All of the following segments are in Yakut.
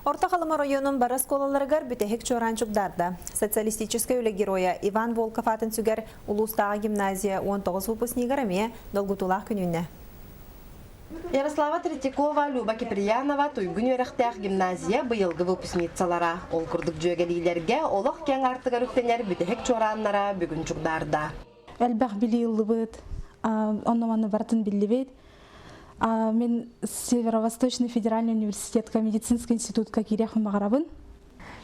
Орто Халыма оройуонун бары оскуолаларыгар бүтэһик чуораан чугдаарда. Социалистическай үлэ геройа Иван Волков аатын сүгэр улуустааҕы гимназия 19 выпускнигар эмиэ долгутуулаах күн үүннэ. Ярослава Третьякова, Люба Киприянова туйгун үөрэхтээх гимназия быйылгы выпускницалара. Ол курдук дьүөгэлиилэргэ олох киэҥ аартыгар үктэнэр бүтэһик чуорааннара бүгүн чугдаарда. Элбэх билии ыллыбыт, онно-манна барытын биллибит. Мин Северо-Восточный федеральный университетка медицинский институтка киириэхпин баҕарабын.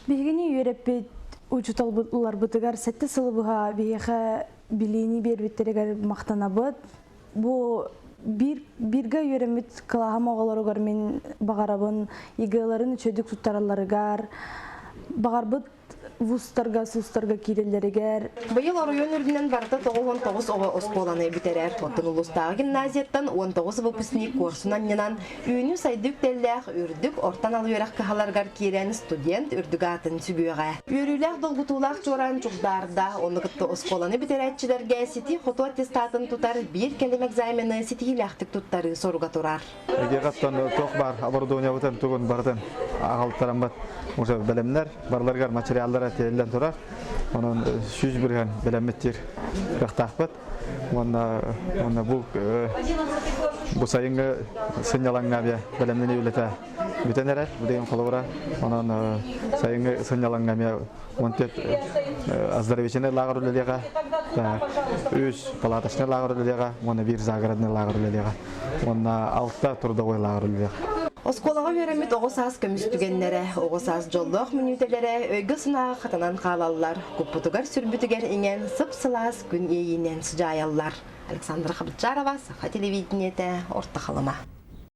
Биһигини үөрэппит учууталларбытыгар сэттэ сылы быһа биһиэхэ билиини биэрбиттэригэр махтанабыт. Бу биир бииргэ үөрэммит кылааһым оҕолоругар мин баҕарабын ЕГЭ-ларын үчүгэйдик туттаралларыгар, баҕарбыт вузтарга, сустарга киирэллэригэр. Быйыл оройуон үрдүнэн барыта 99 оҕо оскуоланы бүтэрэр. Оттон улуустааҕы гимназияттан 19 выпускник куорсун анньынан, үүнүү-сайдыы үктэллээх үрдүк орто анал үөрэх кыһаларыгар киирэн студент үрдүк аатын сүгүөҕэ. Үөрүүлээх долгутуулаах чуораан чугдаарда, ону кытта оскуоланы бүтэрээччилэргэ ситии-хотуу аттестатын тутар биир кэлим экзамены ситиһиилээхтик туттарыы соруга турар. Эгиэхэттэн туох баар оборудованиебытын тугун барытын аҕалтараммыт уже бэлэмнэр, барыларыгар материаллара тиэллэн турар. Онон 100% бэлэммит диир кыахтаахпыт. Уонна уонна бу бу сайыҥҥы сынньалаҥҥа бэлэмнэнии үлэтэ бүтэн эрэр. Бу деген холобура. Онон сайыҥҥы сынньалаҥҥа эмиэ 14 оздоровительный лааҕыр үлэлиэҕэ, үс палаточный лааҕыр үлэлиэҕэ уонна биир загородный лааҕыр үлэлиэҕэ. Уонна алта трудовой лааҕыр үлэлиэҕэ. Оскуолаҕа үөрэммит оҕо саас көмүс түгэннэрэ, оҕо саас дьоллоох мүнүүтэлэрэ өйгө-санааҕа хатанан хаалаллар, куппутугар-сүрбүтүгэр иҥэн сып-сылаас күн иэйиинэн сыдьаайаллар. Александра Хабытчарова, Саха телевидениетэ, Орто Халыма.